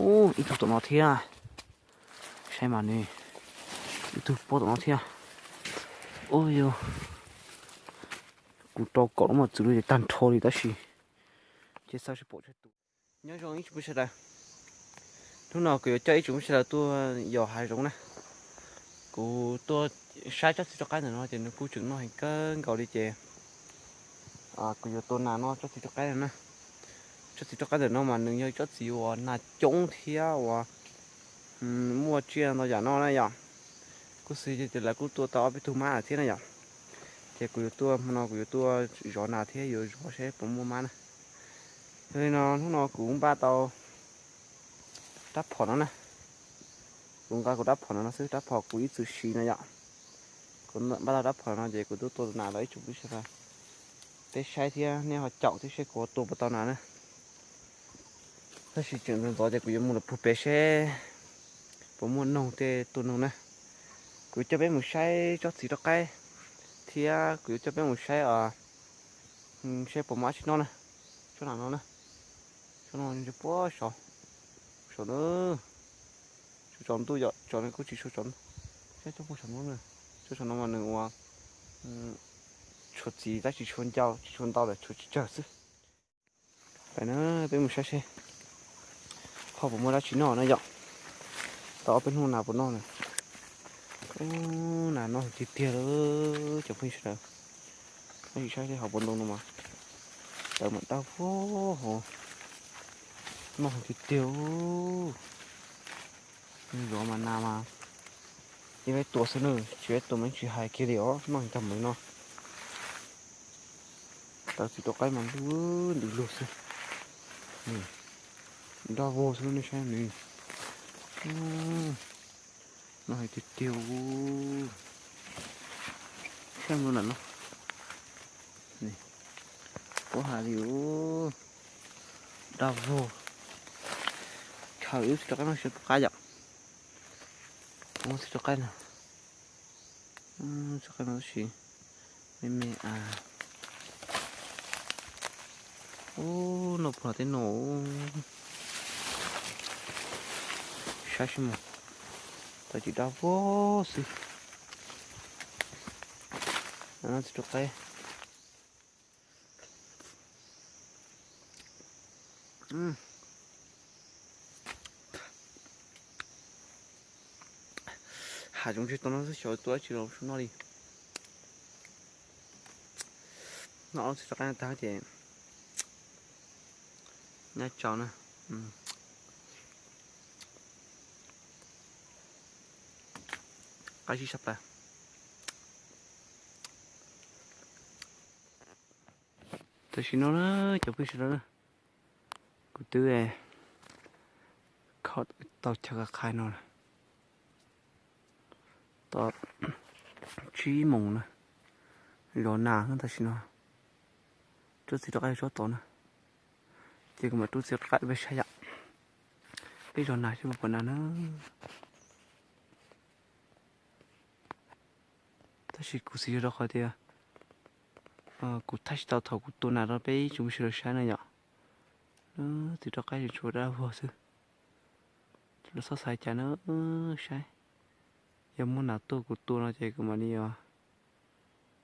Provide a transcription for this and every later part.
Ub, ib tug tom no thiab. Saib mas nws, ib tug pob tom no thiab. Ub yog, kuv rau kaum lub mos txwv li ces tag nrho li tab sis ces xav seb pom tsawg tus. Nyob zoo ib tsoom phooj ywg sawv daws, hnub no kuv yuav coj ib tsoom phooj ywg sawv daws tuaj yos hav zoov na. Kuv tuaj saib tsob txiv rov qaib ntawm no ces nws kuj tseem noj heev kawg nkaus li ces kuv yuav tua nas noj tsob txiv rov qaib no na. Tsob txiv rov qaib ntawm no mas nws yog tsob txiv uas nas coob thiab uas muaj tsiaj ntau yam noj na yom. Kuj xwv ces lawv kuj tua tau ob peb tug mab lawm thiab na yom. Ces kuv yuav tuaj hmo no kuv yuav tuaj zov nas thiab yuav zov seb puas muaj mab na. Yog li no hnub no kuv npaj tau rab phom no na. Kuv nqa kuv rab phom no no xwb, rab phom kuv ib txwm siv no yom. Kuv npaj tau rab phom no ces kuv tuaj tua nas rau ib tsoom phooj ywg sawv daws peb saib thiab nej ho caum thiab seb kuv tua puas tau nas na. Tab sis tseem ntxov ntxov ces kuv yuav mus lawm puag pem seb puas muaj noog tej tua noog na. Kuv yuav coj peb mus saib tsob txiv rov qaib thiab kuv yuav coj peb mus saib os, seb puas muaj dab tsi noj na. Tsob nas no na, tsob no puag saud, saud na, tsaus ntuj yom, tsob no kuj tsis tshua tsaus ntuj. Saib tsob puag saum no na, tsob saum no mas nws ua tshuav txiv tab sis tshuav ncau tsis tshua ntau lawm, tshuav tsawg tsawg xwb. Peb na, peb mus saib seb ho puas muaj dab tsi noj na yom. Tau ob peb hnub nas puas noj na. Ub, nas noj tiag tiag li cov phooj ywg sawv daws. Tab sis saib seb hauv paus ntoo no mas tawv mas dawb vog hos, noj tiag tiag. Zov mas nas mas ib peb tua xwb na, tsis peb tua mas tsis hais kiag li os, noj tag mus no. Tawv txiv rov qaib mas ntws lug xwb, nroj vog xwb nej saib nws. Noj heev tiag tiag. Saib mus ntawm no, puas hais li, dag vog. Khaws ib txiv rov qaib no seb puas qab yom. Ib txiv rov qaib no, txiv rov qaib no tab sis me me a. Ub, noj puag tej no. Saib seb mus, tawv tsis dag vog xwb. Txiv rov qaib. Hav zoov tsis tau no xwb xyov tua dab tsi los su noj li. Noj ob txiv rov qaib no tag ces nyob tsau na. Qab zib sab plaws. Tam sim no na cov phooj ywg sawv daws na, kuv twb kho tau chaw qhais no lawm. Tau tsib moos na, zov nas tam sim no. Rub txiv rov qab tsob tod na, ces kuv mam rub txiv rov qab peb saib yom. Peb zov nas seb puas pom nas na. Tab sis kuv xav yog rau qhov tias kuv thaij tsis tau thaum kuv tua nas rau peb ib tsoom phooj ywg sawv daws saib na yom. Txiv rov qab tseem tshuav dab vog xwb. Los txhob xav cas na, saib. Yog muaj nas tuaj kuv tua no ces kuv mam li os,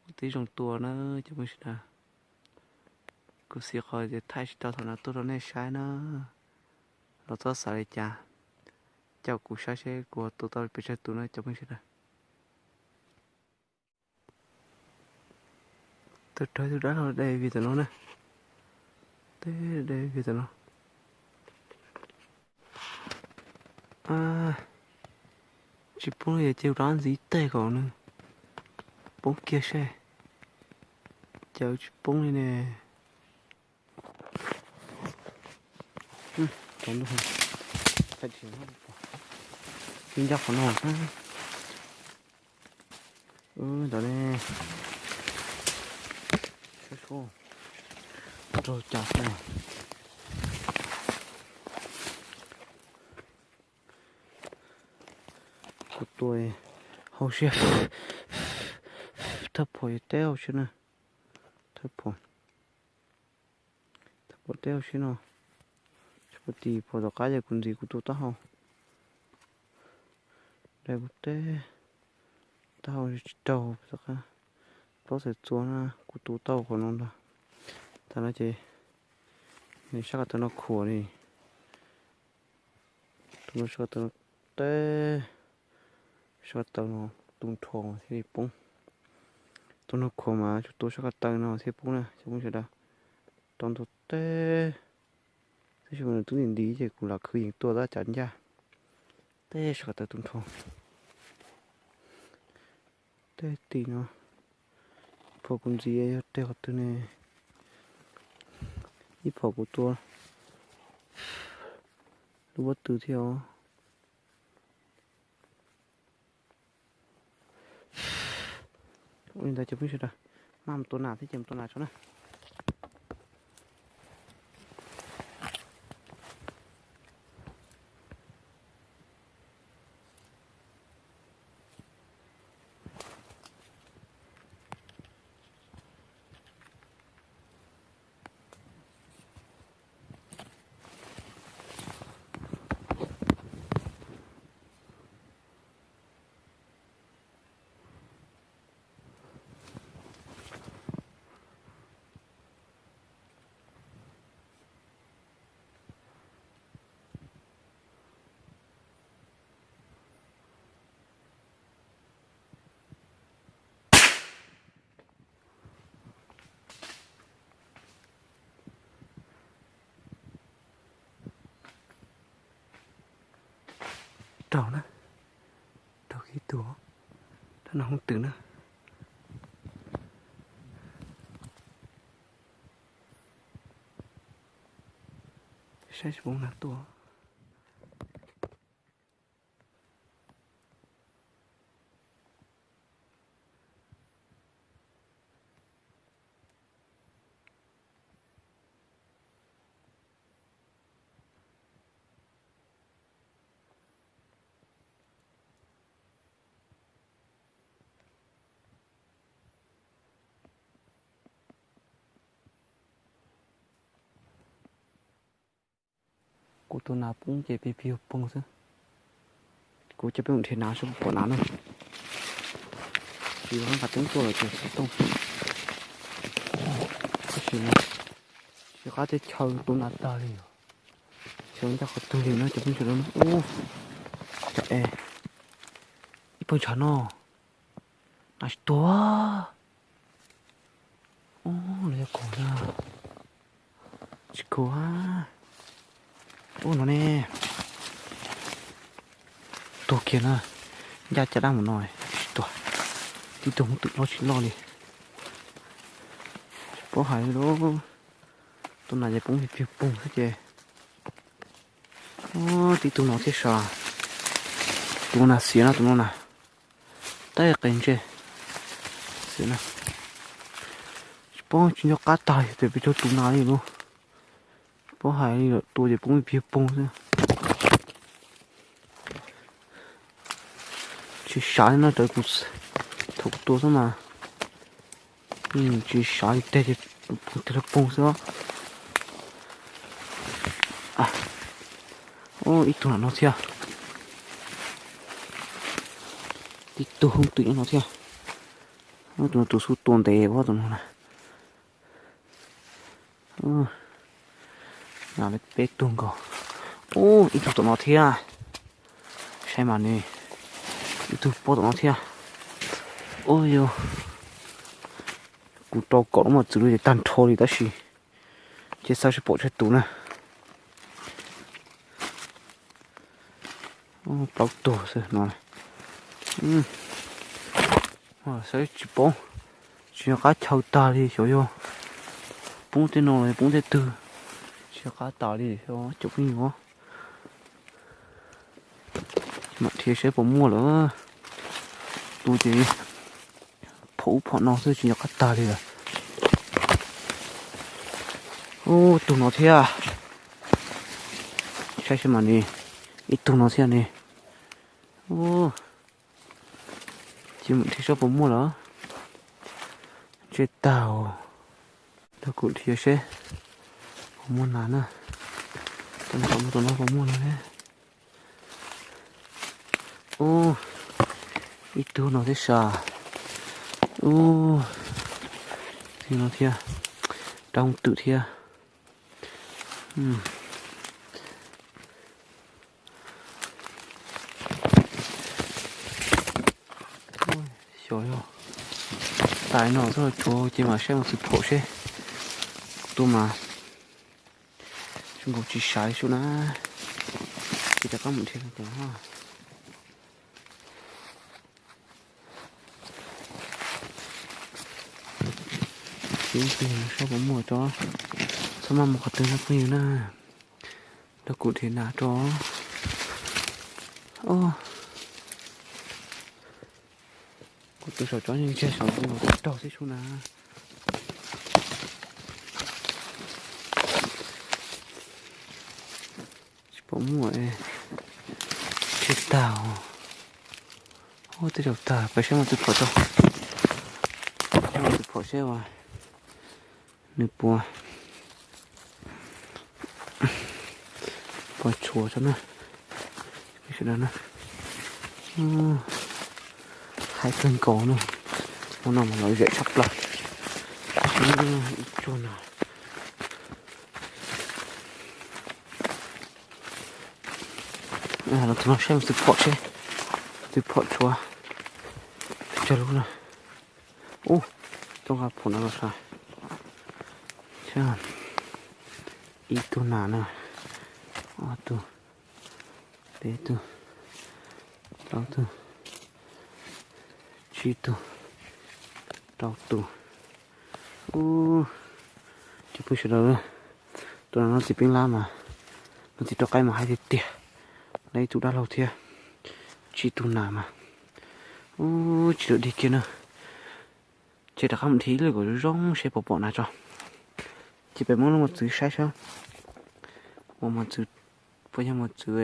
kuv twb zoo tua na cov phooj ywg sawv daws. Kuv xav qhov tias thaij tsis tau thaum nas tuaj rau nej saib na. Los txhob xav li cas, caum kuv saib seb kuv tua tau pes tsawg tus na cov phooj ywg sawv daws. Tus rawv tus dab laug de vim tam no na. Teb de vim tam no. Tsis poob li ces cia rov ntxiv ib teg kom nws poob kiag seb. Cas tsis poob li ne. Tsaus ntuj, tsis nco qhov no. Ntawd ne, rau cas xwb. Kuv tua hauv siab, thawj phuam teb hauv siab na, thawj phuam, thawj phuam teb hauv siab no. Kuv tim phom tom qab ces kuv ntxiv kuv tus taub hau, dai kuv teb taub hau tsis raug tom qab, plaub txhais txua na, kuv tus taub hau qhov no ntag. Tag no ces nws sab ko taw no khuam li, tus no sab ko taw no teb, sab ko taw no tu nrho thiaj li poob. Tus no khuam mas tsuas tua sab ko taw no thiaj poob na cov phooj ywg sawv daws. Rau ntua teb, tab sis mas nws twb nti nti ces kuv lam khwv yees tua tab cav ncaj, teb sab ko taw tu nrho. Teb tim no, phom kuv ntxiv yog teg qhov twg ne? Ib phom kuv tua lub pob tw thiab os. Ua li ntawd cov phooj ywg sawv daws, maj mus tua nas thiab ces mus tua nas tso na. Raug na, raug ib tug, rab no hooj twm na. Saib tsis poob nas tuaj. Kuv tus nas poob ces pig pig poob xwb. Kuv coj peb mus nrhiav nas seb puas pom nas na. Tsis nqa teeb tuaj lawm ces xov tooj. Tab sis mas tsis qab teb chaw tua nas tag li os. Chaw ncaj qhov twg li no cov phooj ywg sawv daws. Ub, cov es ib pawg ntshav no, nas tsis tuag. Ub, los yog khuam na. Tsis khuam. Ub no ne, tuag kiag na. Ncaj caj dab mus no tsis tuag. Tib tug hooj twm loj tsis loj li. Tsis paub hais li lauj. Tus nas ces poob pig pig poob xwb ces. Tib tug no thiab sav. Tus no nas xiav no, tus no na. Tab qe ntse. Xiav na. Tsis paub, tsis nco qab tag tias pes tsawg tus nas li lauj. Tsis paub hais li lawm, tua ces poob pig pig poob xwb. Tsis sav li no, raws kuv, thaum kuv tua xwb mas tsis sav li teg ces poob teg los poob xwb. Ib tug no thiab. Tib tug hooj twm nyob no thiab. Tus no tus xub tua ntev ua tus no na. Nas li peb tug nkaus. Ub, ib tug tom no thiab. Saib mas ne, ib tug pob tom no thiab. Ub yog, kuv rau kaum lub mos txwv lub ces tag nrho li tab sis ces xav seb pom tsawg tus na. Plaub tug xwb no. Saib tsis paub, tsis nco qab chaw tag li xyov yog poob tej no los poob tej twg, tsis nco qab tas li xyov cov phooj ywg. Mam nrhiav saib puas muaj lawm. Tus ces phom ub phom no xwb tsis nco qab tag li lawm. Ub, tug no thiab. Saib saib mas ne, ib tug no thiab ne. Ces mam nrhiav saib puas muaj lawm. Ntsej tag, rau kuv nrhiav seb puas muaj nas na. Tus no puas muaj no ne? Ub, ib tug no thiab sas. Ub, tus no thiab, rab hooj twm thiab. Xyov yog tais no txhob los tsuav ces mam saib mus txwv phom seb. Kuv tuaj mas zoo nkaus tsis saiv sub na, ces rov qab mus dhia no. Ces ib pliag saib puas muaj tso, txhob maj mus qhov twg no phooj ywg na, nrog kuv dhia nas tso. Kuv tus saum tsob ntseg saum ntsis mas kuv raug xwb sub na. Tsis pom muaj, tsis tag. Ub, tej zaum tag, peb saib mus txwv phom tso. Saib mus txwv phom seb uas nws puas, puas tshuav tso na. Sawv daws na, haib kawg nkaus na, ua no mas lom zem tshaj plaws. Ib tsuag no. Los txog no saib mus txwv phom seb, txwv phom tshuav tsawg lub na. Ub, coj nqa phom no los saib. Ib tug nas na, ob tug, peb tug, plaub tug, tsib tug, rau tug. Ub, cov phooj ywg sawv daws, tus no no txiv peeb lab mas no txiv rau qaib mas haib tiag tiag. Lawv ib tug dab laug thiab, tsib tug nas mas. Ub, tsis lwm dig kiag na. Ces rov qab mus dhia ib lwm kom zoo seb puas pom nas tso. Ces peb muab lub mos txwv saib saib, uas mos txwv, puas yog mos txwv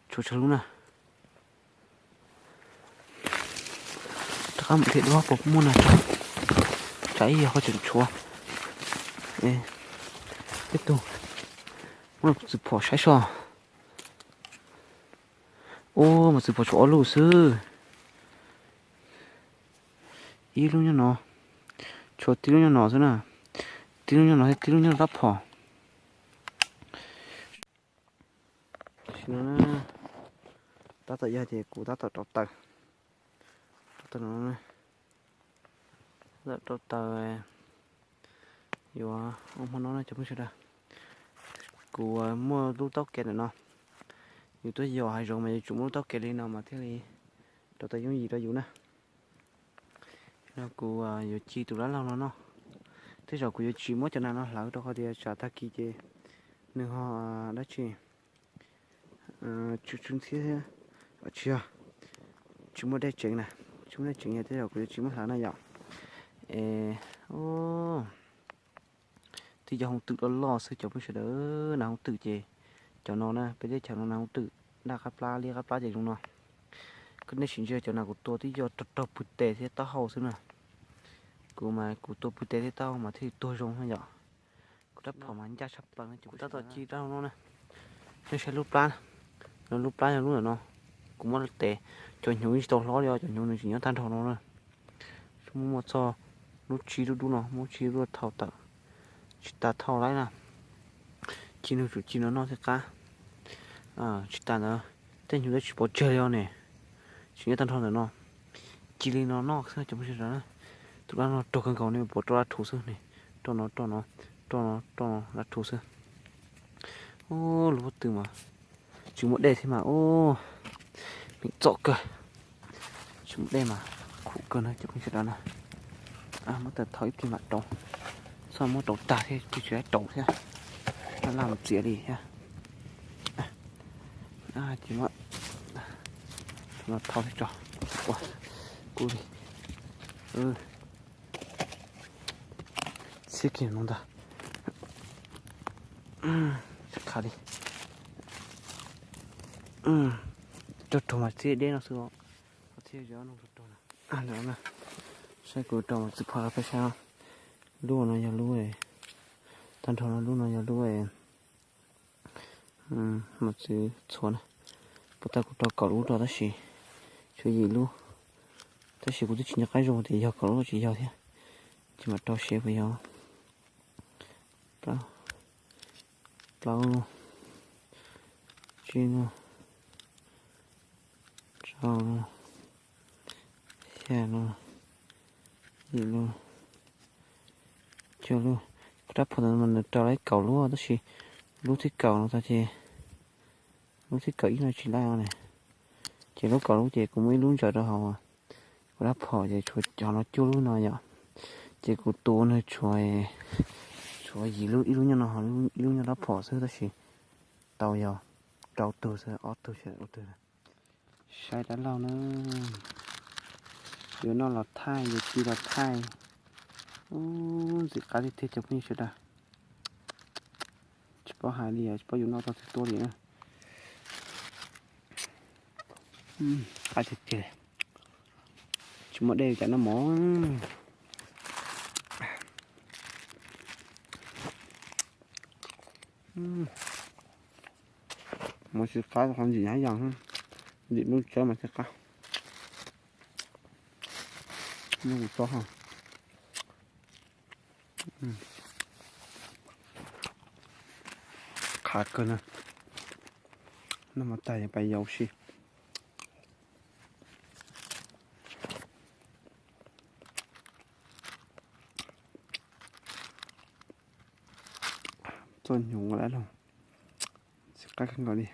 tshuav tsawg lub na. Rov qab mus dhia dua puas muaj nas tso. Tsam ib yog ho tseem tshuav. Peb tug, muab txwv phom saib seb. Ub, mos txwv phom tshuav ob lub xwb. Ib lub nyob no, tshuav tib lub nyob no xwb na. Tib lub nyob no thiab tib lub nyob rab phom. Tam sim no tab tom yog tias kuv tab tom rauv taws, rauv taws no, tab tom rauv taws yuav ua hmo no na cov phooj ywg sawv daws. Kuv muaj lub taub kev ntawm no, yus tuaj yos hav zoov mas yuav tsum muaj lub taub kev li no mas thiaj li rauv taws yooj yim rau yus na. No kuv yuav ci tus dab laug no noj. Tej zaum kuv yuav tsis muab cov nas no hlawv rau qhov tias tsam tag kis ces nws ho dab tsi, tsw tsw ntxhiab, tsis yog, tsis muaj dej tseev na, tsis muaj dej tseev yog tej zaum kuv yuav tsis muab hlawv na yom. Es, twb yog hooj twm loj loj xwb cov phooj ywg sawv daws, nas hooj twm ces cov no na, peb teb chaws no nas hooj twm daj qab plab liab qab plab ces zoo no. Koj nej sim ntsia cov nas kuv tua twb yog raug raug pw tes thiab taub hau xwb na. Kuv mas kuv tua pw tes thiab taub hau mas thiaj li tuag zoo na yom. Kuv rab phom mas ncaj tshaj plaws no ces kuv tab tom ci rab hau no na. Nej saib lub plab, lub plab yog lub ntawm no. Kuv muab tes, cov hnyuv tsis tau hlob li os, cov hnyuv nws tseem nyob tag nrho no na. Muaj muaj txog lub tsib lub dub no, muab tsib lub thau tawm, tsis tas thau laib na. Ci nws tsum ci no noj thiaj qab. Tsis tas ntawd, tej hnyuv twb tsis pov tseg li os ne. Tseem nyob tag nrho ntawm no. Ci li no noj xwb cov phooj ywg sawv daws. Tus dab no rog kawg nkaus ne, puas roj dab rhuv xwb ne. Roj no, roj no, roj no, roj no dab rhuv xwb. Lub pob tw mas tsis muaj dej thiab mas, meem txom kawg. Tsis muaj dej mas khum kawg na cov phooj ywg sawv daws na. Muab tawm thau ib pliag mam rauv, txhob muab rauv tag thiab tsis tsis rauv thiab, laj mus txiav li thiab. Ces muab no thau thiab tso, ua kub li. Txhiab kiag no ntag. Khav li. Rau raug mas txhiab deb no xwb os. Txhiab no rau raug na. Saib kuv rau mas txwv phom rau peb saib. Lub no yog lub, tag nrho no lub no yog lub Mos txwv txhua na, puas tag kuv rau kaum lub rau tab sis tshuav yim lub, tab sis kuv twb tsis nco qab zoo tias yog kaum lub los tsis yog thiab, ces mam rau seb puas yog. Plaub lub, tsib lub, rau lub, xya lub, yim lub, cuaj lub. Kuv rab phom ntawd mas nws rau lawm kaum lub tab sis lub thib kaum no tag ces lub thib kaum ib no tsis laib ne, ces lub kaum lub ces kuv muab ib lub ntsaws rau hauv kuv rab phom ces tshuav cov no cuaj lub no yom. Ces kuv tu nws tshuav, tshuav yim lub, ib lub nyob no, ib lub nyob rab phom xwb tab sis tau yog rau tug xwb, ob tug xyov ua twg. Saib dab laug na, yuav noj los thaij, yuav ci los thaij. Ub, ntxim qab tiag tiag cov phooj ywg sawv daws. Tsis paub hais li, tsis paub yuav noj tau twg tuaj li na. Qab tiag tiag, tsis muaj dej cas noj mov. Mov tsis qab qhov ntxim hab yas, ntxim lub tsawb mas thiaj qab. Nyob kuv tsob ho. Qab kawg na. Noj mov tag yuav pais yos ua si. Txoj hnyuv lawm los tsis qab kawg nkaus li.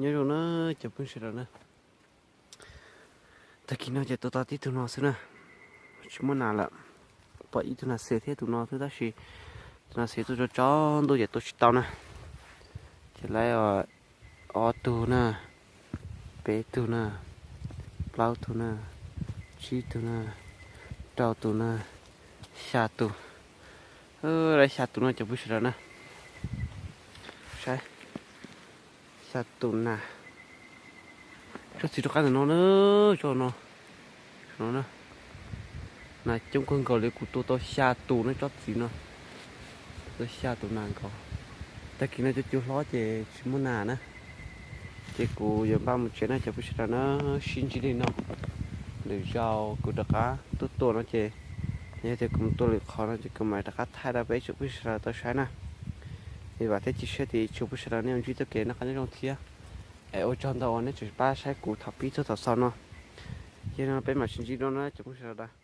Nyob zoo na cov phooj ywg sawv daws na, tag kis no ces tua tau tib tug no xwb na, tsis muaj nas lawm. Pom ib tug nas xes thiab tus no xwb tab sis tus nas xes tuaj tsaus ntuj ces tua tsis tau na. Ces lawv ob tug na, peb tug na, plaub tug na, tsib tug na, rau tus na, xya tus. Lawv xya tus no cov phooj ywg sawv daws na. Saib, xya tus nas. Tsob txiv rov qab ntawm no na, tsob no, no na. Nas coob kawg nkaus li, kuv tua tau xya tus na tsob txiv no. Tua tau xya tus nas nkaus. Tag kis no cov cua hlob ces tsis muaj nas na. Ces kuv yuav npaj mus tsev na cov phooj ywg sawv daws na, sib ntsib li no. Lwm zaus kuv rov qab tuaj tua no ces, yog tias kuv mus tua lwm qhov no ces kuv mam rov qab thaij rau peb tsoom phooj ywg sawv daws tau saib na. Es vam thiab cia siab tias tsoom phooj ywg sawv daws nej yuav ntsib txoj kev noj qab nyob zoo thiab. Es ua tsaug ntau uas nej tseem pab saib kuv thaum pib txog thaum xaus no. Yog li no peb mam sib ntsib dua na cov phooj ywg sawv daws.